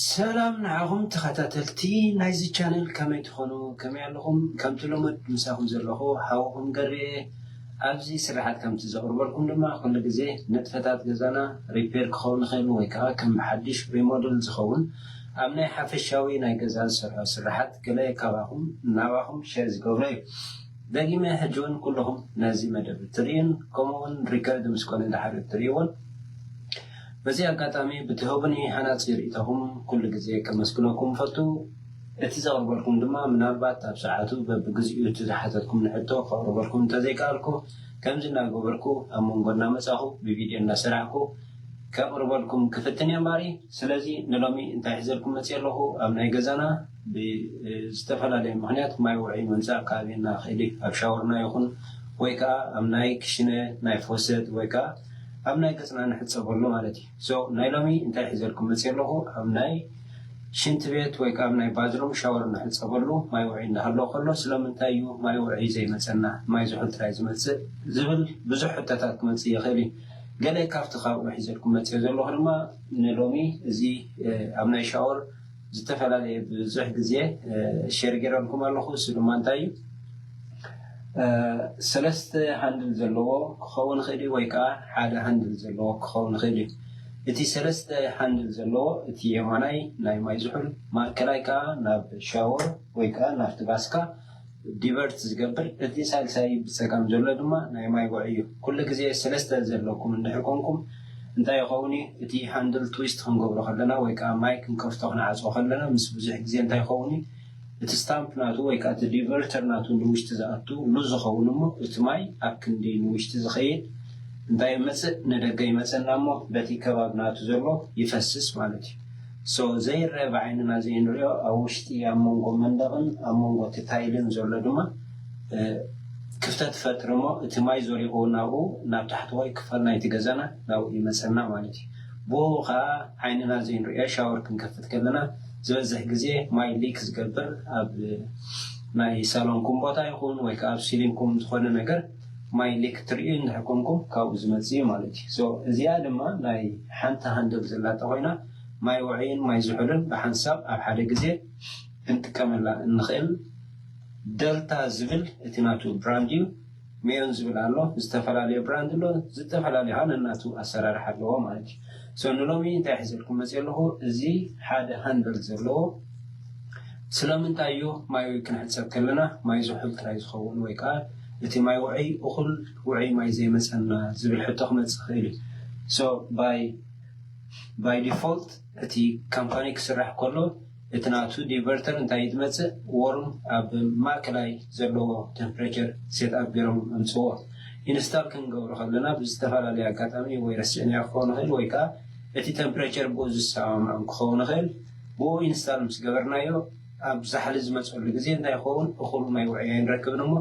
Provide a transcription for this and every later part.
ሰላም ንዓኹም ተኸታተልቲ ናይዚ ቻነል፣ ከመይ ትኾኑ? ከመይ ኣለኹም? ከምቲ ልሙድ ምሳኹም ዘለኹ ሓውኹም ገሬ። ኣብዚ ስራሓት ከምቲ ዘቕርበልኩም ድማ ኩሉ ግዜ ንጥፈታት ገዛና ሪፔር ክኸውን ይኽእል ወይ ከዓ ከም ሓድሽ ሪሞደል ዝኸውን ኣብ ናይ ሓፈሻዊ ናይ ገዛ ዝሰርሖ ስራሓት ገለ ካባኹም ናባኹም ሸር ዝገብሮ እዩ። ደጊመ ሕጂ እውን ኩለኹም ነዚ መደብ እትርእዩን ከምኡ እውን ሪከርድ ምስ ኮነ ድሓር እትርእይዎን በዚ ኣጋጣሚ ብትህቡኒ ሃናጺ ርእይቶኹም ኩሉ ግዜ ከመስግነኩም እፈቱ። እቲ ዘቕርበልኩም ድማ ምናልባት ኣብ ሰዓቱ በብግዚኡ እቲ ዝሓተትኩም ንሕቶ ከቕርበልኩም እንተዘይከኣልኩ ከምዚ እናገበርኩ ኣብ መንጎ እናመጻኹ ብቪድዮ እናሰራሕኩ ከቕርበልኩም ክፍትን እየ እምበኣር። ስለዚ ንሎሚ እንታይ ሒዘልኩም መፅእ ኣለኹ? ኣብ ናይ ገዛና ብዝተፈላለየ ምኽንያት ማይ ውዑይ ምምፃእ ካብ የና ክእል እዩ። ኣብ ሻወርና ይኹን ወይ ከዓ ኣብ ናይ ክሽነ ናይ ፎሰት ወይ ከዓ ኣብ ናይ ገፅና ንሕፀበሉ ማለት እዩ። So ናይ ሎሚ እንታይ ሒዘልኩም መፅእ ኣለኹ? ኣብ ናይ ሽንቲ ቤት ወይ ከዓ ኣብ ናይ ባዝሩም ሻወር ንሕፀበሉ ማይ ውዑይ እናሃለዎ ከሎ ስለምንታይ እዩ ማይ ውዑይ ዘይመፀና? ማይ ዝሑል ጥራይ ዝመፅእ ዝብል ብዙሕ ሕቶታት ክመፅእ ይኽእል እዩ። ገለ ካብቲ ካብኡ ሒዘልኩም መፅእ ዘለኹ ድማ ንሎሚ እዚ ኣብ ናይ ሻወር ዝተፈላለየ ብዙሕ ግዜ ሸር ገይረልኩም ኣለኹ። እሱ ድማ እንታይ እዩ? ሰለስተ ሃንድል ዘለዎ ክኸውን ይኽእል እዩ ወይ ከዓ ሓደ ሃንድል ዘለዎ ክኸውን ይኽእል እዩ። እቲ ሰለስተ ሃንድል ዘለዎ እቲ የማናይ ናይ ማይ ዝሑል፣ ማእከላይ ከዓ ናብ ሻወር ወይ ከዓ ናብቲ ባስካ ዲቨርት ዝገብር፣ እቲ ሳልሳይ ብፀጋም ዘሎ ድማ ናይ ማይ ውዑይ እዩ። ኩሉ ግዜ ሰለስተ ዘለኩም እንድሕር ኮንኩም እንታይ ይኸውን እዩ? እቲ ሃንድል ትዊስት ክንገብሮ ከለና ወይ ከዓ ማይ ክንከፍቶ ክንዓፅኦ ከለና ምስ ብዙሕ ግዜ እንታይ ይኸውን እዩ? እቲ ስታምፕ ናቱ ወይ ከዓ እቲ ዲቨርተር ናቱ ንውሽጢ ዝኣቱ ሉዝ ዝኸውን እሞ እቲ ማይ ኣብ ክንዲ ንውሽጢ ዝኸይድ እንታይ ይመፅእ? ንደገ ይመፀና እሞ በቲ ከባቢ ናቱ ዘሎ ይፈስስ ማለት እዩ። So ዘይረአ ብዓይንና ዘይንሪኦ ኣብ ውሽጢ ኣብ መንጎ መንደቕን ኣብ መንጎ እቲ ታይልን ዘሎ ድማ ክፍተት ይፈጥር እሞ እቲ ማይ ዞሪቑ ናብኡ ናብ ታሕተዋይ ክፋል ናይቲ ገዛና ናብኡ ይመፀና ማለት እዩ። ብኡ ከዓ ዓይንና ዘይንሪኦ ሻወር ክንከፍት ከለና ዝበዝሕ ግዜ ማይ ሊክ ዝገብር ኣብ ናይ ሳሎንኩም ቦታ ይኹን ወይ ከዓ ኣብ ሲሊንኩም ዝኾነ ነገር ማይ ሊክ ትርእዩ እንድሕር ኮንኩም ካብኡ ዝመፅእ እዩ ማለት እዩ። So እዚኣ ድማ ናይ ሓንቲ ሃንደል ዘላታ ኮይና ማይ ውዑይን ማይ ዝሑልን ብሓንሳብ ኣብ ሓደ ግዜ ክንጥቀመላ እንኽእል ደልታ ዝብል እቲ ናቱ ብራንድ እዩ። ሜዮን ዝብል ኣሎ፣ ዝተፈላለዩ ብራንድ ኣሎ፣ ዝተፈላለዩ ከዓ ነናቱ ኣሰራርሓ ኣለዎ ማለት እዩ። So ንሎሚ እንታይ ሒዘልኩም መፅእ ኣለኹ? እዚ ሓደ ሃንደል ዘለዎ ስለምንታይ እዩ ማይ ክንሕፀብ ከለና ማይ ዝሑል ጥራይ ዝኸውን ወይ ከዓ እቲ ማይ ውዑይ እኹል ውዑይ ማይ ዘይመፀና ዝብል ሕቶ ክመፅእ ይኽእል እዩ። So by by default እቲ ካምፓኒ ክስራሕ ከሎ እቲ ናቱ ዲቨርተር እንታይ እዩ ዝመፅእ? ወርም ኣብ ማእከላይ ዘለዎ ቴምፕሬቸር ሴት ኣፕ ገይሮም ኣምፅዎ። ኢንስታል ክንገብሮ ከለና ብዝተፈላለየ ኣጋጣሚ ወይ ረሲዕናዮ ክኸውን ይኽእል ወይ ከዓ እቲ ቴምፕሬቸር ብኡ ዝሰማምዖም ክኸውን ይኽእል። ብኡ ኢንስታል ምስ ገበርናዮ ኣብ ዛሕሊ ዝመፀሉ ግዜ እንታይ ይኸውን? እኹል ማይ ውዑይ ኣይንረክብን እሞ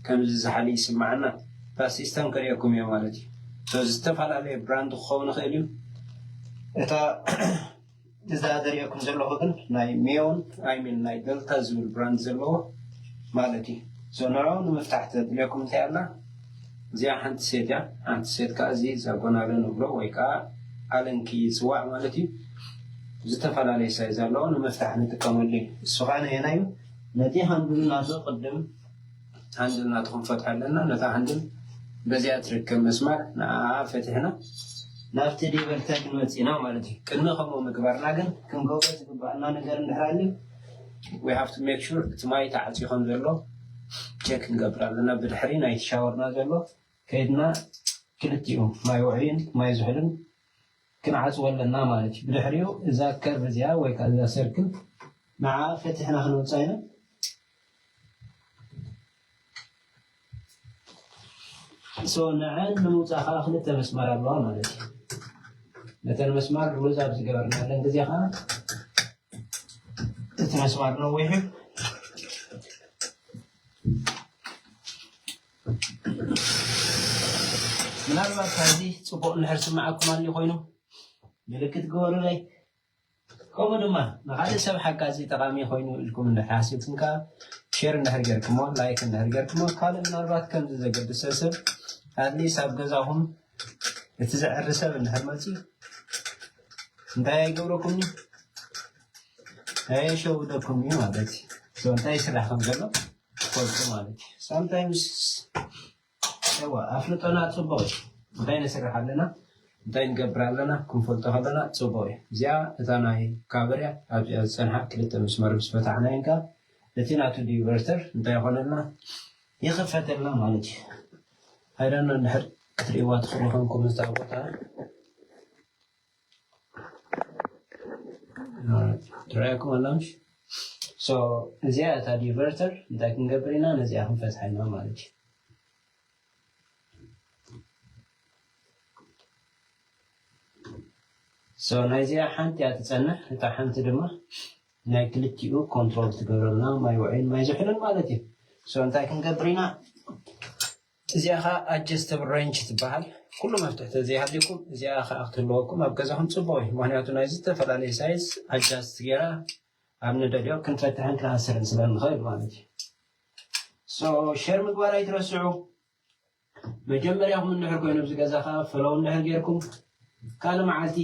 ከምዚ ዛሕሊ ይስማዓና። እታ ሲስተም ከርእየኩም እየ ማለት እዩ። So ዝተፈላለየ ብራንድ ክኸውን ይኽእል እዩ። እታ እዛ ዘርእየኩም ዘለኹ ግን ናይ ሜዮን፣ I mean ናይ ደልታ ዝብል ብራንድ ዘለዎ ማለት እዩ። So ንዕኡ ንምፍታሕ ተድልየኩም እንታይ ኣላ? እዚኣ ሓንቲ ሴት እያ። ሓንቲ ሴት ከዓ እዚ ዛጎናለ ንብሎ ወይ ከዓ ኣለንኪ ይፅዋዕ ማለት እዩ። ዝተፈላለየ ሳይዝ ኣለዎ፣ ንምፍታሕ ንጥቀመሉ እዩ። እሱ ከዓ ነየናይ እዩ? ነቲ ሃንድል ናቱ ቅድም ሃንድል ናቱ ክንፈትሖ ኣለና። ነታ ሃንድል በዚኣ ትርከብ መስማር ንዓኣ ፈቲሕና ናብቲ ዲቨርተር ክንመፅእ ኢና ማለት እዩ። ቅድሚ ከምኡ ምግባርና ግን ክንገብሮ ዝግባኣና ነገር እንድሕር ኣልዩ we have to make sure እቲ ማይ ተዓፅዩ ከም ዘሎ ቸክ ክንገብር ኣለና። ብድሕሪ ናይቲ ሻወርና ዘሎ ከይድና ክልቲኡ ማይ ውዑይን ማይ ዝሑልን ክንዓፅዎ ኣለና ማለት እዩ። ብድሕሪኡ እዛ ከርቭ እዚኣ ወይ ከዓ እዛ ሰርክል ንዓ ፈቲሕና ክንወፃ ኢና። So ንዐን ንምውፃእ ከዓ ክልተ መስመር ኣለዋ ማለት እዩ። ነተን መስመር ሉዝ ኣብ ዝገበርናለን ግዜ ከዓ እቲ መስመር ነዊሑ ምናልባት ካብዚ ፅቡቕ እንድሕር ስምዓኩም ኣልዩ ኮይኑ ምልክት ግበሩለይ። ከምኡ ድማ ንካልእ ሰብ ሓጋዚ ጠቓሚ ኮይኑ ኢልኩም እንድሕር ሓሲብኩም ከዓ ሼር እንድሕር ጌርኩሞ፣ ላይክ እንድሕር ጌርኩሞ፣ ካልእ ምናልባት ከምዚ ዘገድሰ ሰብ ኣትሊስት ኣብ ገዛኹም እቲ ዘዕሪ ሰብ እንድሕር መፅዩ እንታይ ኣይገብረኩም እዩ? ኣየሸውደኩም እዩ ማለት እዩ። So እንታይ ይስራሕ ከም ዘሎ ትፈልጡ ማለት እዩ። Sometimes እዋ ኣፍልጦና ፅቡቅ እዩ። እንታይ ንስራሕ ኣለና እንታይ ንገብር ኣለና ክንፈልጦ ከለና ፅቡቅ እዩ። እዚኣ እታ ናይ ካበርያ ኣብዚኣ ዝፀንሓ ክልተ መስመር ምስ ፈታሕናየን ከዓ እቲ ናቱ ዲቨርተር እንታይ ይኮነልና ይኽፈተልና ማለት እዩ። ኣይደኖ እንድሕር ክትሪእዋ ትኽእሉ ከምኩም እዛ ቦታ ትረኣየኩም ኣላ ምሽ? So እዚኣ እታ ዲቨርተር እንታይ ክንገብር ኢና ነዚኣ ክንፈትሓ ኢና ማለት እዩ። So ናይዚኣ ሓንቲ እያ ትፀንሕ እታ ሓንቲ ድማ ናይ ክልቲኡ ኮንትሮል ትገብረልና ማይ ውዕይን ማይ ዝሕልን ማለት እዩ። So እንታይ ክንገብር ኢና እዚኣ ከዓ ኣጀስተብል ሬንጅ ትበሃል። ኩሉ መፍትሕቲ ዘይሃልዩኩም እዚኣ ከዓ ክትህልወኩም ኣብ ገዛኹም ፅቡቅ እዩ። ምክንያቱ ናይ ዝተፈላለዩ ሳይዝ ኣጃስት ገይራ ኣብ ንደልዮ ክንፈትሕን ክንኣስርን ስለ ንኽእል ማለት እዩ። So ሸር ምግባር ኣይትረስዑ። መጀመርያኹም እንድሕር ኮይኑ ኣብዚ ገዛ ከዓ ፈለው እንድሕር ጌርኩም ካልእ መዓልቲ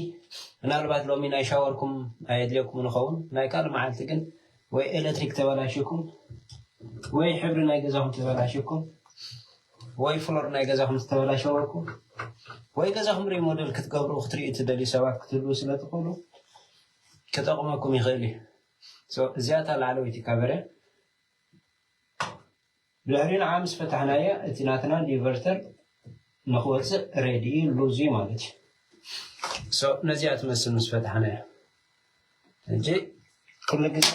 ምናልባት ሎሚ ናይ ሻወርኩም ኣየድልየኩም ንኸውን ናይ ካልእ መዓልቲ ግን ወይ ኤሌክትሪክ ተበላሽኩም ወይ ሕብሪ ናይ ገዛኹም ተበላሽኩም ወይ ፍሎር ናይ ገዛኹም ዝተበላሸወኩም ወይ ገዛኹም ሪሞደል ክትገብሩ ክትሪኡ ትደልዩ ሰባት ክትህልዉ ስለ ትኽእሉ ክጠቕመኩም ይኽእል እዩ። እዚኣታ ላዕለወይቲ ካበርያ ድሕሪ ንዓ ምስ ፈታሕናያ እቲ ናትና ዲቨርተር ንክወፅእ ሬዲ ሉዙ ማለት እዩ። ነዚኣ ትመስል ምስ ፈታሕናያ ሕጂ ኩሉ ግዜ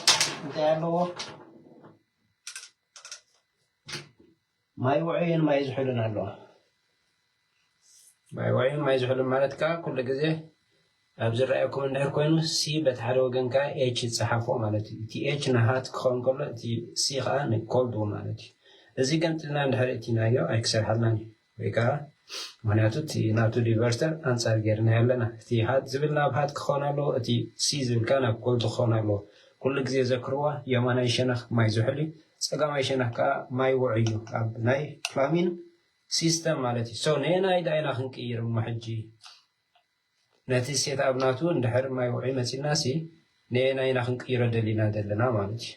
እንታይ ኣለዎ ማይ ውዑይን ማይ ዝሑልን ኣለዋ። ማይ ውዑይን ማይ ዝሑልን ማለት ከዓ ኩሉ ግዜ ኣብ ዝረኣየኩም እንድሕር ኮይኑ ሲ በቲ ሓደ ወገን ከዓ ኤች ይፀሓፎ ማለት እዩ። እቲ ኤች ንሃት ክኸውን ከሎ እቲ ሲ ከዓ ንኮልድ ማለት እዩ። እዚ ገንጥልና እንድሕር እቲናዮ ኣይክሰርሓልናን እዩ ወይ ከዓ ምክንያቱ እቲ ናቱ ዲቨርተር ኣንፃር ገይርና ኣለና። እቲ ሃት ዝብል ናብ ሃት ክኸውን ኣለዎ፣ እቲ ሲ ዝብል ከዓ ናብ ኮልድ ክኸውን ኣለዎ። ኩሉ ግዜ ዘክርዋ የማናይ ሸነኽ ማይ ዝሑል እዩ፣ ፀጋማይ ሸነኽ ከዓ ማይ ውዑይ እዩ። ኣብ ናይ ፕላሚን ሲስተም ማለት እዩ። So ነየናይ ዳ ኢና ክንቅይር እሞ ሕጂ ነቲ ሴት ኣፕ ናቱ እንድሕር ማይ ውዑይ መፂና ሲ ነየናይ ኢና ክንቅይሮ ደሊና ዘለና ማለት እዩ።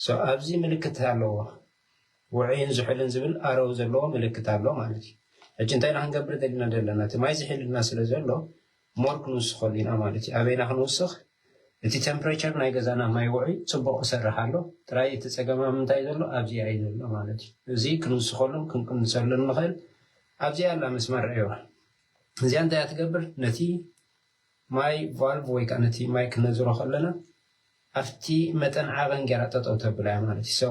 So ኣብዚ ምልክት ኣለዎ ውዑይን ዝሑልን ዝብል ኣረው ዘለዎ ምልክት ኣሎ ማለት እዩ። ሕጂ እንታይ ኢና ክንገብር ደሊና ዘለና እቲ ማይ ዝሒልና ስለ ዘሎ ሞር ክንውስኸሉ ኢና ማለት እዩ። ኣበይና ክንውስኽ እቲ ቴምፕሬቸር ናይ ገዛና ማይ ውዑይ ፅቡቅ ክሰርሕ ኣሎ። ጥራይ እቲ ፀገም ኣብ ምንታይ ዘሎ ኣብዚኣ እዩ ዘሎ ማለት እዩ። እዚ ክንውስኸሉን ክንቅንሰሉን ንኽእል ኣብዚኣ ኣላ መስመር ርዕዋ። እዚኣ እንታይ እያ ትገብር ነቲ ማይ ቫልቭ ወይ ከዓ ነቲ ማይ ክነዝሮ ከለና ኣብቲ መጠን ዓቐን ገይራ ጠጠው ተብላ እያ ማለት እዩ። So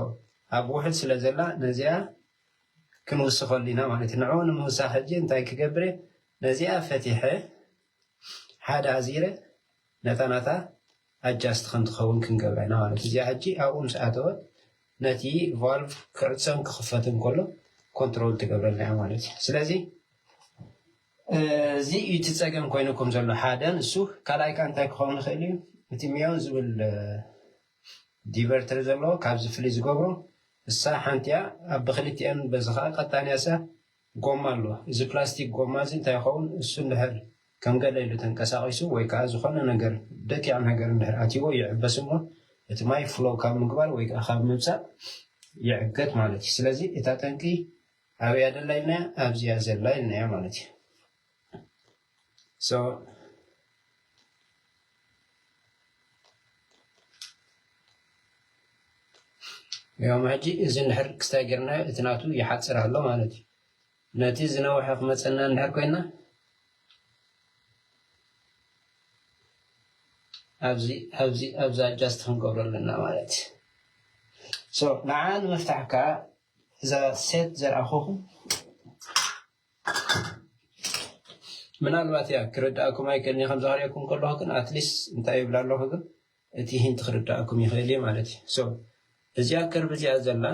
ኣብ ውሕድ ስለ ዘላ ነዚኣ ክንውስኸሉ ኢና ማለት እዩ። ንዕኡ ንምውሳኽ ሕጂ እንታይ ክገብር እየ ነዚኣ ፈቲሐ ሓደ ኣዚረ ነታ ናታ ኣጃስት ከም ትኸውን ክንገብራ ኢና ማለት እዩ። እዚኣ ሕጂ ኣብኡ ምስ ኣተወት ነቲ ቫልቭ ክዕፀን ክኽፈትን ከሎ ኮንትሮል ትገብረልና እያ ማለት እዩ። ስለዚ እዚ እዩ እቲ ፀገም ኮይኑኩም ዘሎ ሓደ ንሱ ካልኣይ ከዓ እንታይ ክኸውን ይኽእል እዩ እቲ ሚዮን ዝብል ዲቨርተር ዘለዎ ካብዚ ፍልይ ዝገብሮ እሳ ሓንቲ እያ ኣብ ብክልቲአን በዚ ከዓ ቀጣንያ እሳ ጎማ ኣሎ። እዚ ፕላስቲክ ጎማ እዚ እንታይ ይኸውን እሱ እንድሕር ከም ገለ ኢሉ ተንቀሳቒሱ ወይ ከዓ ዝኾነ ነገር ደቂቕ ነገር እንድሕር ኣትይዎ ይዕበስ እሞ እቲ ማይ ፍሎው ካብ ምግባር ወይ ከዓ ካብ ምምፃእ ይዕገት ማለት እዩ። ስለዚ እታ ጠንቂ ኣበያ ደላ ኢልናያ ኣብዚኣ ዘላ ኢልናያ ማለት እዩ። So ዮም ሕጂ እዚ እንድሕር ክስታይ ጌርናዮ እቲ ናቱ ይሓፅር ኣሎ ማለት እዩ። ነቲ ዝነውሐ ክመፀና እንድሕር ኮይና ኣብዚ ኣብዚ ኣብዚ ኣጃስት ክንገብሮ ኣለና ማለት እዩ። So ንዓ ንምፍታሕ ከዓ እዛ ሴት ዘርኣኹኹም ምናልባት እያ ክርድኣኩም ኣይክእልን እዩ። ከምዛ ክሪአኩም ከለኹ ግን ኣትሊስት እንታይ ይብል ኣለኹ ግን እቲ ሂንት ክርድኣኩም ይኽእል እዩ ማለት እዩ። So እዚኣ ከርብ እዚኣ ዘላ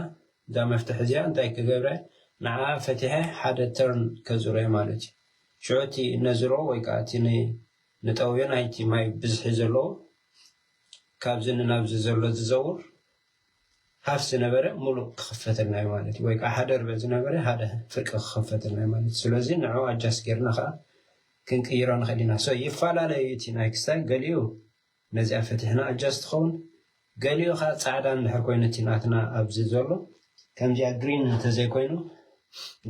እዛ መፍትሒ እዚኣ እንታይ ክገብረ ንዓ ፈቲሐ ሓደ ተርን ከዙረ ማለት እዩ። ሽዑ እቲ ነዝሮ ወይ ከዓ እቲ ንጠውዮ ናይቲ ማይ ብዝሒ ዘለዎ ካብዚ ንናብዚ ዘሎ ዝዘውር ሃፍ ዝነበረ ሙሉእ ክኽፈተልና እዩ ማለት እዩ። ወይ ከዓ ሓደ ርብዕ ዝነበረ ሓደ ፍርቂ ክኽፈተልና እዩ ማለት እዩ። ስለዚ ንዑ ኣጃስት ጌርና ከዓ ክንቅይሮ ንኽእል ኢና። So ይፈላለዩ እዩ እቲ ናይ ክስታይ፣ ገሊኡ ነዚኣ ፈቲሕና ኣጃስት ትኸውን፣ ገሊኡ ከዓ ፃዕዳ እንድሕር ኮይኑ እቲ ናትና ኣብዚ ዘሎ ከምዚኣ ግሪን እንተዘይኮይኑ፣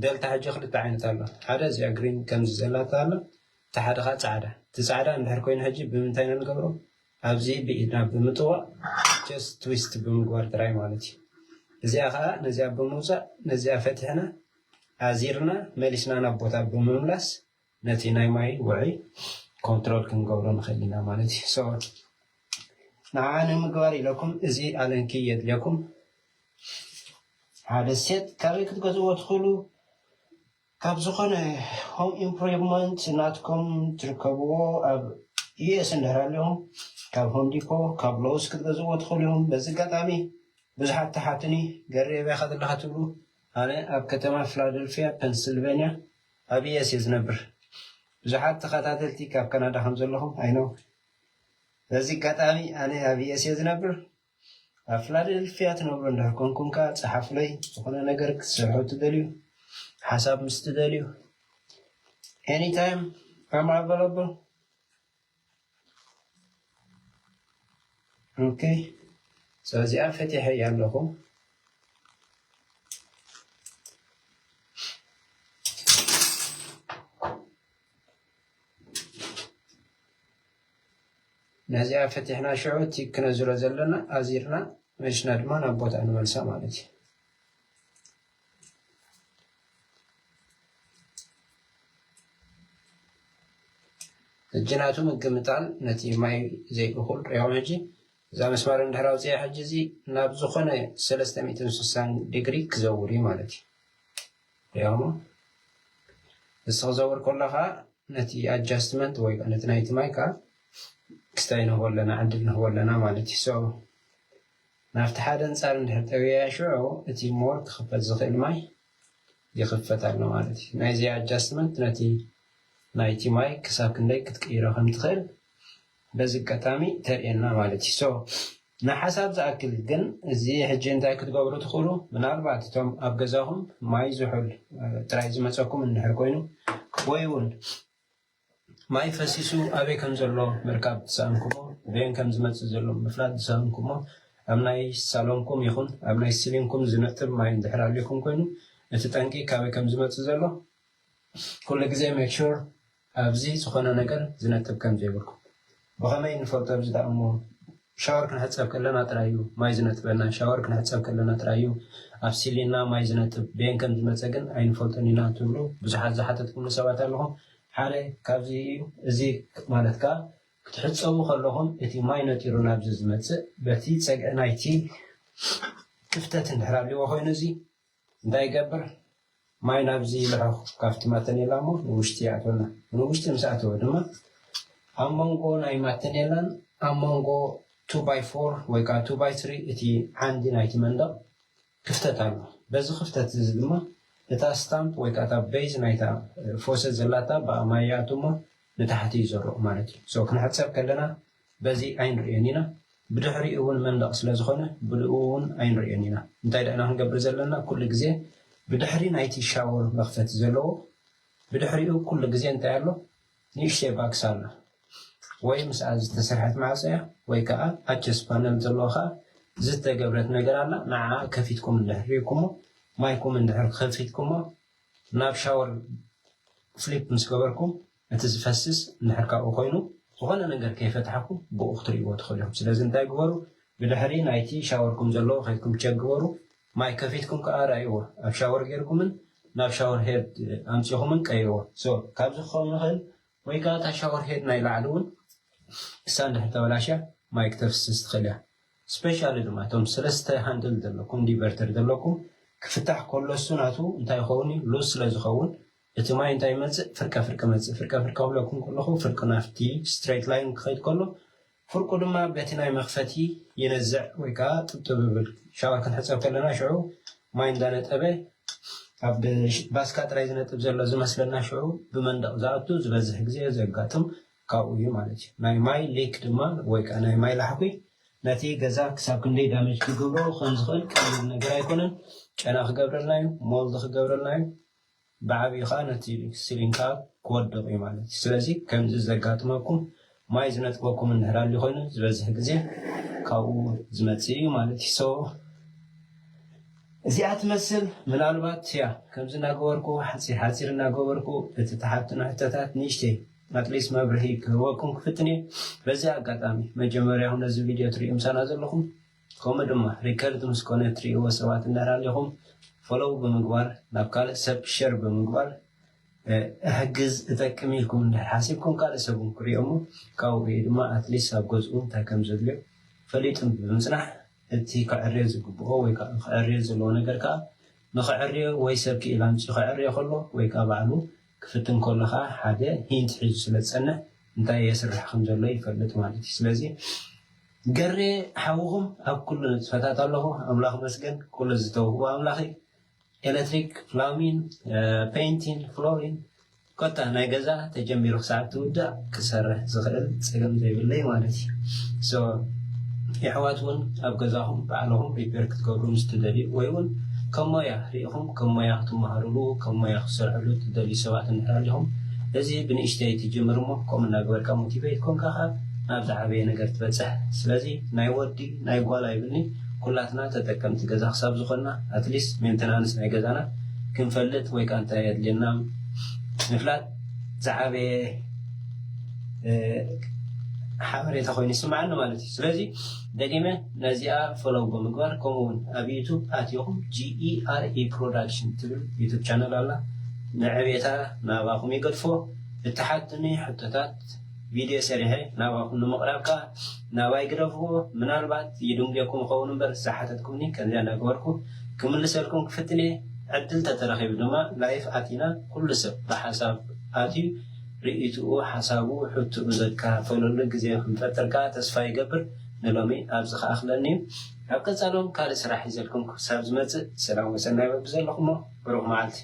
ደልታ ሕጂ ክልተ ዓይነት ኣሎ። ሓደ እዚኣ ግሪን ከምዚ ዘላታ ኣሎ፣ እቲ ሓደ ከዓ ፃዕዳ። እቲ ፃዕዳ እንድሕር ኮይኑ ሕጂ ብምንታይ ኢና ንገብሮ? ኣብዚ ብኢድና ብምጥዋቕ ጀስት ትዊስት ብምግባር ጥራይ ማለት እዩ። እዚኣ ከዓ ነዚኣ ብምውፃእ ነዚኣ ፈቲሕና ኣዚርና መሊስና ናብ ቦታ ብምምላስ ነቲ ናይ ማይ ውዑይ ኮንትሮል ክንገብሮ ንኽእል ኢና ማለት እዩ። So ንዓ ንምግባር ኢለኩም እዚ ኣለንኪ የድልየኩም። ሓደ ሴት ካበይ ክትገዝእዎ ትኽእሉ? ካብ ዝኾነ ሆም ኢምፕሩቭመንት ናትኩም ትርከብዎ ኣብ ዩኤስ እንድሕር ኣለኹም ካብ ሆም ዲፖ ካብ ሎውስ ክትገዝእዎ ትኽእሉ ኢኹም። በዚ ኣጋጣሚ ብዙሓት ተሓትኒ ገሬ ኣበይ ኢኻ ዘለኻ ትብሉ። ኣነ ኣብ ከተማ ፊላደልፊያ ፔንስልቬንያ ኣብ ዩኤስ እየ ዝነብር። ብዙሓት ተኸታተልቲ ካብ ካናዳ ከም ዘለኹም ኣይነው። በዚ ኣጋጣሚ ኣነ ኣብ ዩኤስ እየ ዝነብር። ኣብ ፊላደልፊያ ትነብሩ እንድሕር ኮንኩም ከኣ ጸሓፉለይ። ዝኾነ ነገር ክትሰርሑ ትደልዩ፣ ሓሳብ ምስ ትደልዩ፣ anytime I'm available. Okay. So እዚኣ ፈቲሐ እያ ኣለኹ። ነዚኣ ፈቲሕና ሽዑ እቲ ክነዝሮ ዘለና ኣዚርና መሽና ድማ ናብ ቦታ ንመልሳ ማለት እዩ። ሕጂ ናቱ ምግምጣል ነቲ ማይ ዘይእኹል ሪኦም ሕጂ እዛ መስመር እንድሕር ኣውፅያ ሕጂ እዚ ናብ ዝኾነ ሰለስተ ሚእትን ስሳን ዲግሪ ክዘውር እዩ ማለት እዩ። ሪኦሞ ንስ ክዘውር ከሎ ከዓ ነቲ ኣጃስትመንት ወይ ከዓ ነቲ ናይቲ ማይ ከዓ ክስታይ ንህቦ ኣለና፣ ዕድል ንህቦ ኣለና ማለት እዩ። So ናብቲ ሓደ ኣንጻር እንድሕር ጠውያ ሽዑ እቲ ሞር ክኽፈት ዝኽእል ማይ ይኽፈት ኣሎ ማለት እዩ። ናይዚ ኣጃስትመንት ነቲ ናይቲ ማይ ክሳብ ክንደይ ክትቅይሮ ከም ትኽእል በዚ ኣጋጣሚ ተርእየና ማለት እዩ። So ንሓሳብ ዝኣክል ግን እዚ ሕጂ እንታይ ክትገብሩ ትኽእሉ? ምናልባት እቶም ኣብ ገዛኹም ማይ ዝሑል ጥራይ ዝመፀኩም እንድሕር ኮይኑ ወይ እውን ማይ ፈሲሱ ኣበይ ከም ዘሎ ምርካብ ዝሰኣንኩሞ፣ በየን ከም ዝመፅእ ዘሎ ምፍላጥ ዝሰኣንኩሞ፣ ኣብ ናይ ሳሎንኩም ይኹን ኣብ ናይ ሲሊንኩም ዝነጥብ ማይ እንድሕር ኣልኩም ኮይኑ እቲ ጠንቂ ካበይ ከም ዝመፅእ ዘሎ ኩሉ ግዜ make sure ኣብዚ ዝኾነ ነገር ዝነጥብ ከም ዘይብልኩም። ብኸመይ ንፈልጦ? ኣብዚ ደኣ እሞ ሻወር ክንሕፀብ ከለና ጥራይ እዩ ማይ ዝነጥበልና። ሻወር ክንሕፀብ ከለና ጥራይ እዩ ኣብ ሲሊና ማይ ዝነጥብ። በየን ከም ዝመፀ ግን ኣይንፈልጦን ኢና ትብሉ ብዙሓት ዝሓተትኩምኒ ሰባት ኣለኹም። ሓደ ካብዚ እዩ። እዚ ማለት ከዓ ክትሕፀቡ ከለኹም እቲ ማይ ነጢሩ ናብዚ ዝመፅእ በቲ ፀግዒ ናይቲ ክፍተት እንድሕር ኣልዎ ኮይኑ እዚ እንታይ ይገብር? ማይ ናብዚ ይልሕኽ ካብቲ ማተኔላ እሞ ንውሽጢ ይኣትወና። ንውሽጢ ምስ ኣተወ ድማ ኣብ መንጎ ናይ ማተኔላን ኣብ መንጎ two by four ወይ ከዓ two by three እቲ ዓንዲ ናይቲ መንደቕ ክፍተት ኣሎ። በዚ ክፍተት እዚ ድማ እታ ስታምፕ ወይ ከዓ እታ ቤዝ ናይታ ፎሰት ዘላታ ብኣ ማይ ይኣቱ እሞ ንታሕቲ ይዘርቕ ማለት እዩ። So ክንሕፀብ ከለና በዚ ኣይንርእዮን ኢና። ብድሕሪኡ እውን መንደቕ ስለ ዝኾነ ብኡ እውን ኣይንርእዮን ኢና። እንታይ ደኣ ኢና ክንገብር ዘለና? ኩሉ ግዜ ብድሕሪ ናይቲ ሻወር መኽፈቲ ዘለዎ ብድሕሪኡ ኩሉ ግዜ እንታይ ኣሎ? ንእሽተይ ባክስ ኣላ ወይ ምስኣ ዝተሰርሐት ማዕጾ እያ ወይ ከዓ ኣቸስ ፓነል ዘለዎ ከዓ ዝተገብረት ነገር ኣላ። ንዓ ከፊትኩም እንድሕር ሪእኩሞ ማይኩም እንድሕር ከፊትኩሞ ናብ ሻወር ፍሊፕ ምስ ገበርኩም እቲ ዝፈስስ እንድሕር ካብኡ ኮይኑ ዝኾነ ነገር ከይፈትሓኩም ብኡ ክትርእይዎ ትኽእሉ ኢኹም። ስለዚ እንታይ ግበሩ? ብድሕሪ ናይቲ ሻወርኩም ዘለዎ ከይድኩም ቸክ ግበሩ። ማይ ከፊትኩም ከዓ ርኣይዎ። ኣብ ሻወር ጌርኩምን ናብ ሻወር ሄድ ኣምፂኹምን ቀይርዎ። So ካብዚ ክኸውን ይኽእል ወይ ከዓ እታ ሻወር ሄድ ናይ ላዕሊ እውን እሳ እንድሕር ተበላሽያ ማይ ክተፍስስ ትኽእል እያ። ስፔሻሊ ድማ እቶም ሰለስተ ሃንድል ዘለኩም ዲቨርተር ዘለኩም ክፍታሕ ከሎ እሱ ናቱ እንታይ ይኸውን እዩ? ሉዝ ስለ ዝኸውን እቲ ማይ እንታይ ይመፅእ? ፍርቀ ፍርቀ መፅእ። ፍርቀ ፍርቀ ክብለኩም ከለኹ ፍርቂ ናፍቲ ስትሬት ላይን ክኸይድ ከሎ ፍርቁ ድማ በቲ ናይ መኽፈቲ ይነዝዕ ወይ ከዓ ጥብጥብ ይብል። ሻወር ክንሕፀብ ከለና ሽዑ ማይ እንዳነጠበ ኣብ ባስካ ጥራይ ዝነጥብ ዘሎ ዝመስለና ሽዑ ብመንደቕ ዝኣቱ ዝበዝሕ ግዜ ዘጋጥም ካብኡ እዩ ማለት እዩ። ናይ ማይ ሊክ ድማ ወይ ከዓ ናይ ማይ ላሕኩ ነቲ ገዛ ክሳብ ክንደይ ዳመጅ ክገብሮ ከም ዝኽእል ቀሊል ነገር ኣይኮነን። ጨና ክገብረልና እዩ፣ ሞልድ ክገብረልና እዩ፣ ብዓብዩ ከዓ ነቲ ሲሊንግ ከዓ ክወድቕ እዩ ማለት እዩ። ስለዚ ከምዚ ዘጋጥመኩም፣ ማይ ዝነጥበኩም እንድሕር ኣልዩ ኮይኑ ዝበዝሕ ግዜ ካብኡ ዝመፅእ እዩ ማለት እዩ። So እዚኣ ትመስል። ምናልባት ያ ከምዚ እናገበርኩ ሓፂር ሓፂር እናገበርኩ እቲ ትሓትኖ ሕቶታት ንእሽተይ ኣትሊስት መብርሂ ክህበኩም ክፍትን እየ። በዚ ኣጋጣሚ መጀመርያኹም ነዚ ቪድዮ ትሪኡ ምሳና ዘለኹም ከምኡ ድማ ሪከርድ ምስ ኮነ ትሪእዎ ሰባት እንድሕር ኣሊኹም ፎሎው ብምግባር ናብ ካልእ ሰብ ሸር ብምግባር እሕግዝ እጠቅም ኢልኩም እንድሕር ሓሲብኩም ካልእ ሰብ እውን ክሪኦ እሞ ካብኡ እዩ ድማ ኣትሊስት ኣብ ገዝኡ እንታይ ከም ዘድልዮ ፈሊጡ ብምፅናሕ እቲ ክዕርዮ ዝግብኦ ወይ ከዓ ክዕርዮ ዘለዎ ነገር ከዓ ንኽዕርዮ ወይ ሰብ ክኢል ኣምፂኡ ክዕርዮ ከሎ ወይ ከዓ ባዕሉ ክፍትን ከሎ ከዓ ሓደ ሂንት ሒዙ ስለ ዝፀንሕ እንታይ የስርሕ ከም ዘሎ ይፈልጥ ማለት እዩ። ስለዚ ገሬ ሓውኹም ኣብ ኩሉ ንጥፈታት ኣለኹ። ኣምላኽ መስገን ኩሉ ዝተውህቦ ኣምላኽ እዩ። ኤሌክትሪክ፣ ፕላሚን፣ ፔይንቲን፣ ፍሎሪን ኮታ ናይ ገዛ ተጀሚሩ ክሳዕ ትውዳእ ክሰርሕ ዝኽእል ፀገም ዘይብለይ ማለት እዩ። So የሕዋት እውን ኣብ ገዛኹም ባዕልኹም ሪፔር ክትገብሩ ምስ ትደልዩ ወይ እውን ከም ሞያ ሪኢኹም ከም ሞያ ክትመሃሩሉ ከም ሞያ ክትሰርሕሉ ትደልዩ ሰባት እንድሕር ኣሊኹም እዚ ብንእሽተይ ትጅምር እሞ ከምኡ እናገበርካ ሞቲቬት ኮንካ ከዓ ናብ ዝዓበየ ነገር ትበፅሕ። ስለዚ ናይ ወዲ ናይ ጓል ኣይብልኒ ኩላትና ተጠቀምቲ ገዛ ክሳብ ዝኾንና ኣትሊስት ሜንተናንስ ናይ ገዛና ክንፈልጥ ወይ ከዓ እንታይ የድልየና ምፍላጥ ዝዓበየ ሓበሬታ ኮይኑ ይስምዓኒ ማለት እዩ። ስለዚ ደጊመ ነዚኣ ፎሎው ብምግባር ከምኡ እውን ኣብ ዩቱብ ኣትኹም ጂኢአርኢ ፕሮዳክሽን ትብል ዩቱብ ቻነል ኣላ። ንዕቤታ ናባኹም ይገድፎ። እትሓትኒ ሕቶታት ቪድዮ ሰሪሐ ናባኹም ንምቕራብ ከዓ ናባይ ግደፍዎ። ምናልባት ይድንጉየኩም ይኸውን እምበር ዝሓተትኩምኒ ከምዚኣ እናገበርኩ ክምልሰልኩም ክፍትን እየ። ዕድል ተተረኺቡ ድማ ላይፍ ኣቲና ኩሉ ሰብ ብሓሳብ ኣትዩ ርእይትኡ ሓሳቡ ሕትኡ ዘካፈለሉ ግዜ ክንፈጥር ከዓ ተስፋ ይገብር። ንሎሚ ኣብዚ ከኣኽለኒ እዩ። ኣብ ቀፃሎም ካልእ ስራሕ ሒዘልኩም ክሳብ ዝመፅእ ሰላም ወሰናይ በብዘለኹሞ ብሩኽ መዓልቲ።